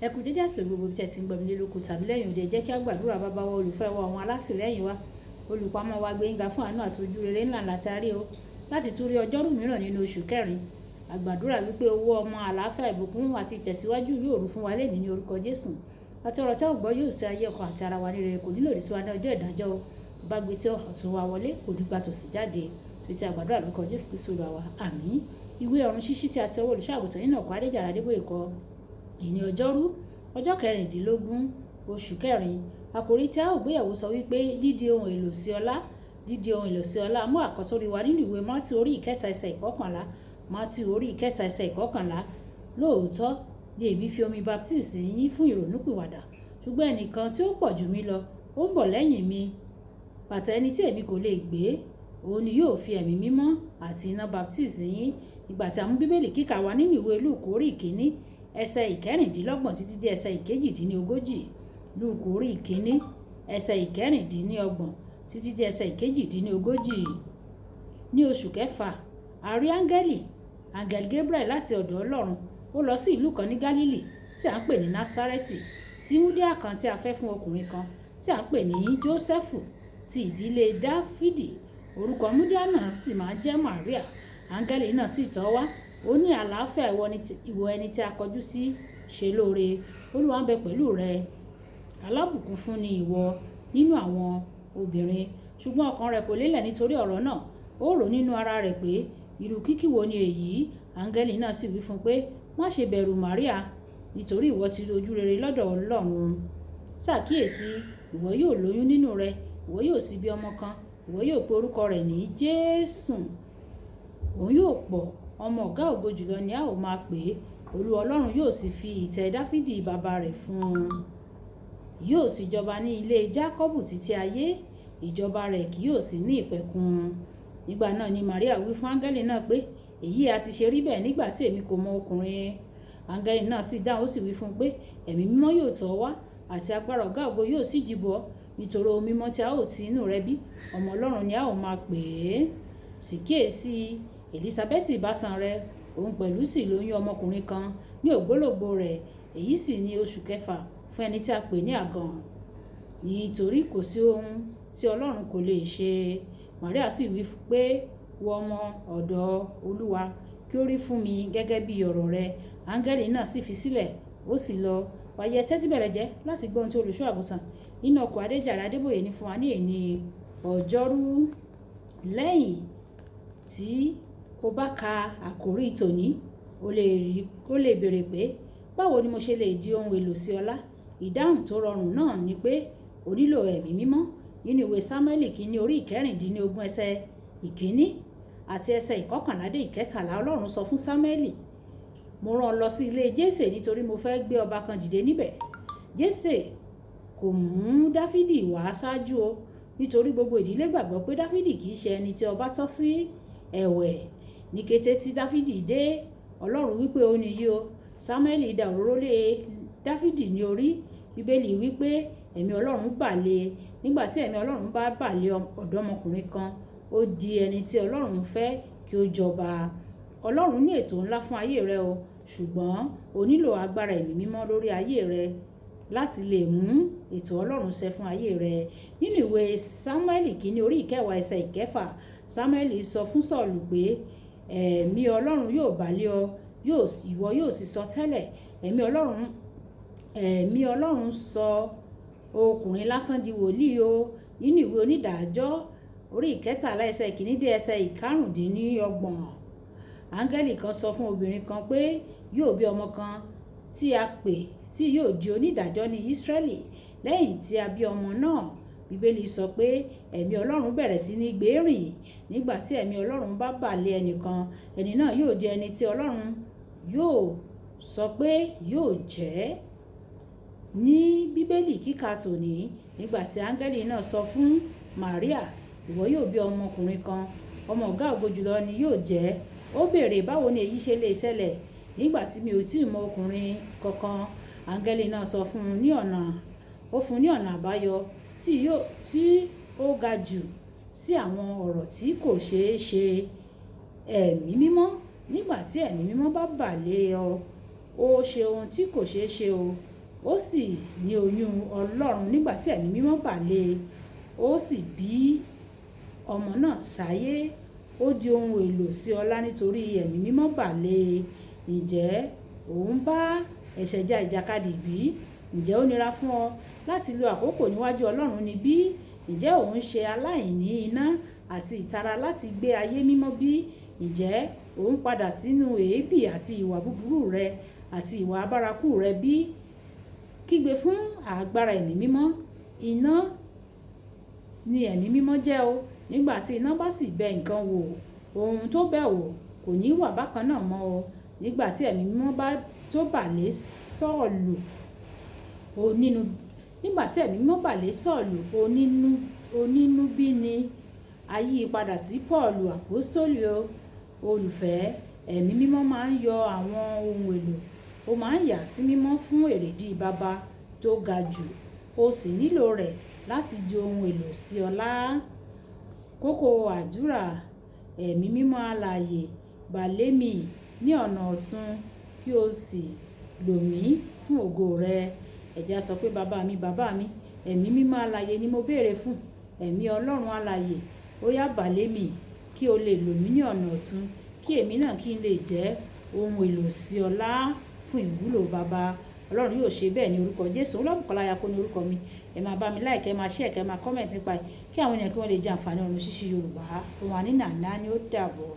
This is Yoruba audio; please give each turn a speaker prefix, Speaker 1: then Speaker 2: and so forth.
Speaker 1: Ẹ kú dédé àsìkò gbogbo bí tẹ́ ti ń gbọ́ mi lé lóko tàbí lẹ́yìn òde. Jẹ́ kí a gbàdúrà. Bàbá wa, olùfẹ́ wa, àwọn alátìlẹ́yìn wa, olùpamọ́ wa, gbé yín ga fún àánú àti ojú rere ńlá ńlá tí a rí o láti tún rí ọjọ́rú mìíràn nínú oṣù kẹrin. A gbàdúrà wípé owó ọmọ, àlàáfíà, ìbùkún àti ìtẹ̀síwájú yóò rú fún wa lẹ́nìí ní orúkọ Jésù. Àti ọ̀rọ̀ tí a ó gbọ́ yóò ṣe ayé, ọkàn àti ara wa ní rere, kò nílò sí wa ní ọjọ́ ìdájọ́ o. Bá gbé tí ọ̀tún wa wọlé, kò ní gbà tòsí jáde. Títí a gbàdúrà lórúkọ Jésù Kristi Olúwa wa. Àmín. Ìwé ọ̀run ṣíṣí tí a ti ọwọ́ olùṣọ́ àgùntàn nínú ọkọ̀ Adéjàre Adébóyè kọ. Ìní ọjọ́rú, ọjọ́ 16, oṣù kẹrin. Àkòrí tí a ó gbéyẹ̀wò sọ wípé dídi ohun èlò sí ọlá, dídi ohun èlò sí ọlá. Mú àkọ́sórí wa nínú ìwé Mátíù orí 3 ẹsẹ̀ 11. Mátíù orí 3 ẹsẹ̀ 11. Lóòótọ́ ni èmi fi omi baptisi yín fún ìrònúpìwàdà, ṣùgbọ́n ẹnìkan tí ó pọ̀ jù mí lọ, ó ń bọ̀ lẹ́yìn mi. Bàtà ẹni tí èmi kò lè gbé, òun ni yóò fi ẹ̀mí mímọ́ àti iná baptisi yín. Ìgbà tí a mú Bíbélì kíkà wá nínú ìwé Lúùkù orí 1, ẹsẹ̀ 26 títí dé ẹsẹ̀ 38. Lúùkù orí 1, ẹsẹ̀ 26 títí dé ẹsẹ̀ 38. Ní oṣù kẹfà, a rí áńgẹ́lì, áńgẹ́lì Gabriel láti ọ̀dọ̀ Ọlọ́run. Ó lọ sí ìlú kan ní Gálílì tí à ń pè ní Násárẹ́tì, sí wúńdíá kan tí a fẹ́ fún ọkùnrin kan tí à ń pè ní Jósẹ́fù ti ìdílé Dáfídì. Orúkọ wúńdíá náà sì máa ń jẹ́ Màríà. Áńgẹ́lì náà sì tọ̀ wá. Ó ní, àlàáfíà, ìwọ ẹni tí a kọjú sí ṣe lóore. Olúwa ń bẹ pẹ̀lú rẹ. Alábùkún fún ni ìwọ nínú àwọn obìnrin. Ṣùgbọ́n ọkàn rẹ̀ kò lélẹ̀ nítorí ọ̀rọ̀ náà. Ó rò nínú ara rẹ̀ pé irú kíkí wo ni èyí? Áńgẹ́lì náà sì wí fún un pé, má ṣe bẹ̀rù Màríà, nítorí ìwọ ti rí ojú rere lọ́dọ̀ Ọlọ́run. Ṣàkíyèsí, ìwọ yóò lóyún nínú rẹ, ìwọ yóò sì bí ọmọ kan, ìwọ yóò pe orúkọ rẹ̀ ní Jésù. Òun yóò pọ̀, ọmọ ọ̀gá ògo jùlọ ni a ó máa pè é. Olúwa Ọlọ́run yóò sì fi ìtẹ́ Dáfídì bàbá rẹ̀ fún un. Yóò sì jọba ní ilé Jákọ́bù títí ayé, ìjọba rẹ̀ kì yóò sì ní ìpẹ̀kun. Nígbà náà ni Màríà wí fún áńgẹ́lì náà pé, èyí a ti ṣe rí bẹ́ẹ̀ nígbà tí èmi kò mọ ọkùnrin? Áńgẹ́lì náà sì dáhùn, ó sì wí fún un pé, ẹ̀mí mímọ́ yóò tọ̀ ọ́ wá, àti agbára ọ̀gá ògo yóò sì jí bò ọ́, nítorí ohun mímọ́ tí a ó ti inú rẹ bí, ọmọ Ọlọ́run ni a ó máa pè é. Sì kíyèsi, Elisabeti ìbátan rẹ, òun pẹ̀lú sì lóyún ọmọkùnrin kan ní ògbólógbòó rẹ̀, èyí sì ni oṣù kẹfà fún ẹni tí a pè ní àgàn. Nítorí kò sí ohun tí Ọlọ́run kò lè ṣe. Màríà sì wí pé, wọ ọmọ ọ̀dọ̀ Olúwa, kí ó rí fún mi gẹ́gẹ́ bí ọ̀rọ̀ rẹ. Áńgẹ́lì náà sì fi sílẹ̀, ó sì lọ. Wàyí, ẹ tẹ́tí bẹ̀rẹ̀ jẹ́ láti gbọ́ ohun tí olùṣọ́ àgùntàn nínú ọkọ̀ Adéjàre Adébóyè ní fún wa ní èní ọjọ́rú. Lẹ́yìn tí o bá ka àkòrí tòní, o lè béèrè pé, báwo ni mo ṣe lè di ohun èlò sí ọlá? Ìdáhùn tó rọrùn náà ni pé o nílò ẹ̀mí mímọ́. Nínú ìwé Sámúẹ́lì 1 orí 16 ẹsẹ̀ 1 àti ẹsẹ̀ 11 dé 13, Ọlọ́run sọ fún Sámúẹ́lì, mo rán ọ lọ sí ilé Jésè nítorí mo fẹ́ gbé ọba kan dìde níbẹ̀. Jésè kò mú Dáfídì wá ṣáájú o, nítorí gbogbo ìdílé gbàgbọ́ pé Dáfídì kì í ṣe ẹni tí ọba tọ́ sí. Ẹ̀wẹ̀, ní kété tí Dáfídì dé, Ọlọ́run wípé ó ní yí o. Sámúẹ́lì da òróró lé Dáfídì ní orí. Bíbélì wípé ẹ̀mí Ọlọ́run bà lé. Nígbà tí ẹ̀mí Ọlọ́run bá bà lé ọ̀dọ́mọkùnrin kan, ó di ẹni tí Ọlọ́run fẹ́ kí ó jọba. Ọlọ́run ní ètò ńlá fún ayé rẹ o, ṣùgbọ́n o nílò agbára ẹ̀mí mímọ́ lórí ayé rẹ láti lè mú ètò Ọlọ́run ṣẹ fún ayé rẹ. Nínú ìwé Sámúẹ́lì 1 orí 10 ẹsẹ̀ 6, Sámúẹ́lì sọ fún Sọ́ọ̀lù pé, ẹ̀mí Ọlọ́run yóò bà lé ọ, ìwọ yóò sì sọ tẹ́lẹ̀. Ẹ̀mí Ọlọ́run sọ ọkùnrin lásán di wòlíì o. Nínú ìwé Onídàájọ́ orí 13 ẹsẹ̀ 1 dé ẹsẹ̀ 25, áńgẹ́lì kan sọ fún obìnrin kan pé yóò bí ọmọ kan tí a pè tí yóò di onídàájọ́ ní Ísírẹ́lì. Lẹ́yìn tí a bí ọmọ náà, Bíbélì sọ pé ẹ̀mí Ọlọ́run bẹ̀rẹ̀ sí ní gbé rìn. Nígbà tí ẹ̀mí Ọlọ́run bá bà lé ẹnìkan, ẹni náà yóò di ẹni tí Ọlọ́run yóò sọ pé yóò jẹ́. Ní Bíbélì kíkà tòní, nígbà tí áńgẹ́lì náà sọ fún Màríà, ìwọ yóò bí ọmọkùnrin kan, ọmọ ọ̀gá ògo jùlọ ni yóò jẹ́. Ó béèrè, báwo ni èyí ṣe lè ṣẹlẹ̀ nígbà tí mi ò tí ì mọ ọkùnrin kankan? Áńgẹ́lì náà sọ fún un ní ọ̀nà, ó fún un ní ọ̀nà àbáyọ tí ó ga jù sí àwọn ọ̀rọ̀ tí kò ṣeé ṣe. Ẹ̀mí mímọ́. Nígbà tí ẹ̀mí mímọ́ bá bà lé ọ, Ó ṣe ohun tí kò ṣeé ṣe o. Ó sì ní oyún Ọlọ́run nígbà tí Ẹ̀mí Mímọ́ bà lé e. Ó sì bí ọmọ náà sáyé. Ó di ohun èlò sí ọlá nítorí Ẹ̀mí Mímọ́ bà lé e. Ǹjẹ́ ò ń bá ẹ̀ṣẹ̀ ja ìjàkadì bí? Ǹjẹ́ ó nira fún ọ láti lo àkókò níwájú Ọlọ́run níbí? Ǹjẹ́ ò ń ṣe aláìní iná àti ìtara láti gbé ayé mímọ́ bí? Ǹjẹ́ ò ń padà sínú èébì àti ìwà búburú rẹ àti ìwà bárakú rẹ bí? Kígbe fún agbára Ẹ̀mí Mímọ́. Iná ni Ẹ̀mí Mímọ́ jẹ́ o. Nígbà tí iná bá sì bẹ nǹkan wò, ohun tó bẹ̀ wò kò ní wà bákan náà mọ́ o. Nígbà tí Ẹ̀mí Mímọ́ bá tó bà lé Sọ́ọ̀lù onínú, nígbà tí Ẹ̀mí Mímọ́ bà lé Sọ́ọ̀lù onínú, onínúbíni, a yí padà sí Pọ́ọ̀lù Àpọ́stólì o. Olùfẹ́, Ẹ̀mí Mímọ́ máa ń yọ àwọn ohun èlò, ó máa ń yà sí mímọ́ fún èrèdí baba tó ga jù. Ó sì nílò rẹ̀ láti di ohun èlò sí ọlá. Kókó àdúrà. Ẹ̀mí Mímọ́ alààyè, bà lé mi ní ọ̀nà ọ̀tún kí o sì lò mí fún ògo rẹ. Ẹ jẹ́ a sọ pé bàbá mi, bàbá mi, Ẹ̀mí Mímọ́ alààyè ni mo béèrè fún. Ẹ̀mí Ọlọ́run alààyè, ó yá bà lé mi kí o lè lò mí ní ọ̀nà ọ̀tún, kí èmi náà kí n lè jẹ́ ohun èlò sí ọlá fún ìwúlò baba. Ọlọ́run yóò ṣe bẹ́ẹ̀ ní orúkọ Jésù. Olúwabùkọ́lá Ayako ní orúkọ mi. Ẹ máa bá mi like, ẹ máa share, kẹ máa comment nípa ẹ̀ kí àwọn ènìyàn kí wọ́n lè jẹ àǹfààní ọ̀run ṣíṣí Yorùbá. Òun àní nàná ni ó dàbọ̀.